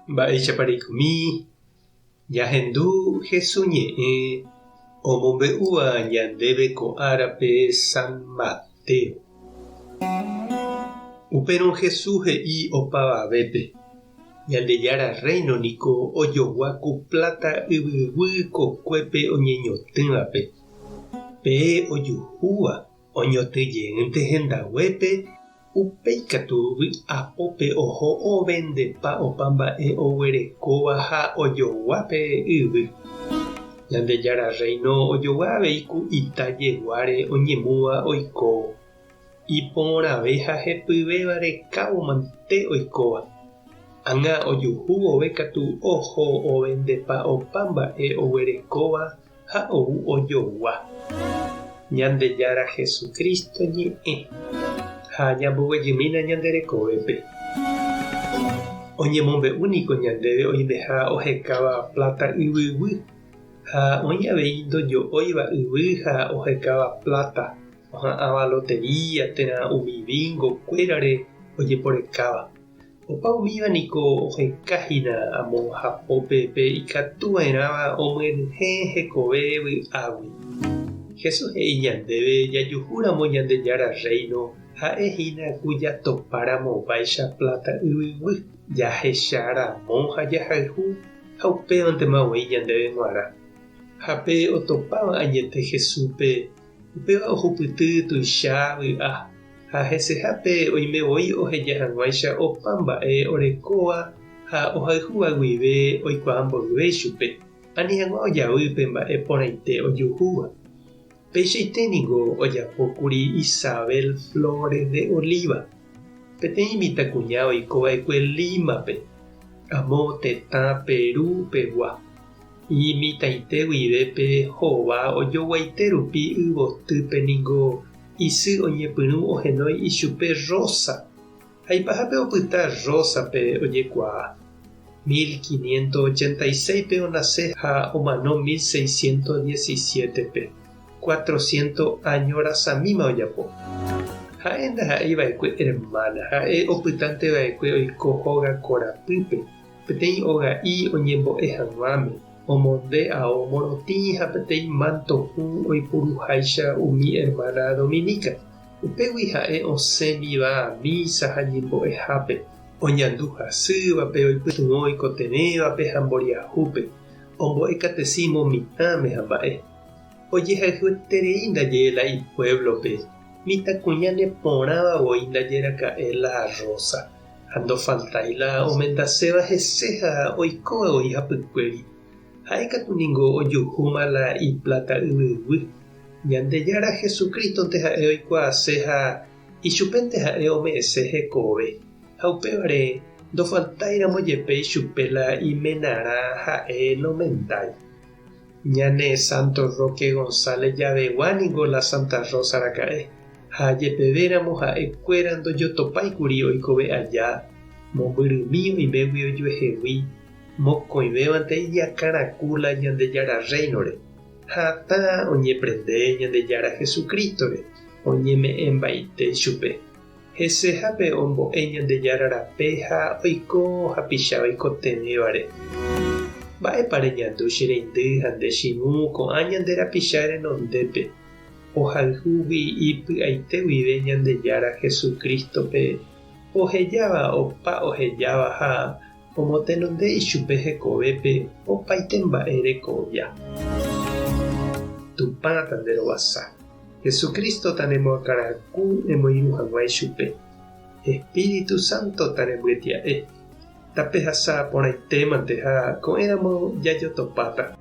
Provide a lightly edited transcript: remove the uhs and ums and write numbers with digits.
Mba'éichapa reikomi ñahendu Hesu ñe'ẽ omombe'úva ñandéve ko árape San Mateo. Upérõ Hesu he'i opavavépe, Ñandejára Rréino niko ojogua ku pláta yvyguy kokuépe oñeñotỹvape. Pe ojuhúva oñotỹ jeýnte hendaguépe, upéi katu vy'apópe oho ovendepa opa mba'e oguerekóva ha ojogua pe yvy. Ñandejára Rréino ojogua avei ku ita jeguáre oñemúva oikóvo. Iporãve ha hepyvéva rekávo mante oikóva. Ág̃a ojuhu vove katu oho ovendepa opa mba'e oguerekóva ha ou ojogua. Ñandejára Jesucristo ñe'ẽ ha ñamboguejymína ñande rekovépe. Oñemombe'u niko ñandéve oimeha ohekáva pláta yvyguy, ha oĩ avei ndojo'óiva yvy ha ohekáva pláta, oha'ãva lotería térã umi bingo kuérare ojeporekáva. Opa umíva niko oheka hína amo hapópe pe ikatu va'erãva omyenyhẽ hekove vy'águi. Jesús he'i ñandéve jajuhúramo Ñandejára Rréino ha'e hína ku jatopa ramo vaicha pláta yvyguy, jahecha ramo ha jahayhu ha upévantema voi ñandéve g̃uarã. Ha pe otopáva añete Jesúspe Upéva ohupyty tuicha vy'a, ha hesehápe oime voi oheja hag̃uáicha opa mba'e orekóva ha ohayhúva guive oikuaa mboyve ichupe, ani hag̃ua ojavy pe mba'e porãite ojuhúva. Peichaite ningo ojapo kuri Isabel Flores de Oliva, peteĩ mitãkuña oiko va'ekue Límape, amo tetã Perú pegua. Imitãite guive pe hova ojoguaite rupi yvotýpe ningo isy oñepyrũ ohenói ichupe Rosa, ha ipahápe opyta Rósape ojekuaa. 1586-pe onase ha omano 1617-pe, cuatrocientos áño rasamíma ojapo. Ha'e ndaha'éi va'ekue ermána, ha'e opytánte va'ekue oiko hóga korapýpe. Peteĩ oga'i oñembo'e hag̃uáme, omonde ao morotĩ ha peteĩ mánto hũ oipuruháicha umi ermána dominica. Upégui ha'e osẽmiva mísa ha ñembo'ehápe, oñandu hasývape, oipytyvõ oikotevẽvape ha mboriahúpe, ombo'e katesímo mitãme ha mba'e. Ojehayhueterei ndaje la ipuévlope, mitãkuña neporãva voi ndaje raka'e la Rosa. Ha ndofaltái la omendaséva hese ha oikóva voi hapykuéri. Ha'e katu ningo ojuhúma la ipláta yvyguy. Ñandejára Jesucrístonte ha'e oikuaase ha ichupénte ha'e ome'ẽse hekove. Ha upévare ndofaltáiramo jepe ichupe la imenarã ha'e nomendái. Ñane Santo Roque González javegua ningo la Santa Rosa raka'e, ha jepevéramo ha'e kuéra ndojotopái kuri oikove aja, mombyrymi oimégui ojuehegui, mokõivévante iñakãraku la Ñandejára Rréinore, ha hatã oñeprende Ñandejára Jesucrístore, oñeme'ẽmbaite ichupe. Hesehápe ombo'e Ñandejára rape ha oiko hapicha oikotevẽvare. Mba'épa reñandu che reindy ha nde chirũ ko'ã ñande rapicha renondépe, ohayhúgui ipy'aite guive Ñandejára Jesucrístope, ohejáva opa ohejáva ha omotenonde ichupe hekovépe opaite mba'e rekovia. Tupã tanderovasa. Jesucristo tanemoakãraku emoirũ hag̃ua ichupe. Espíritu Santo tanembyetia'e. Tapehasa porãitémante ha ko'ẽramo jajotopáta.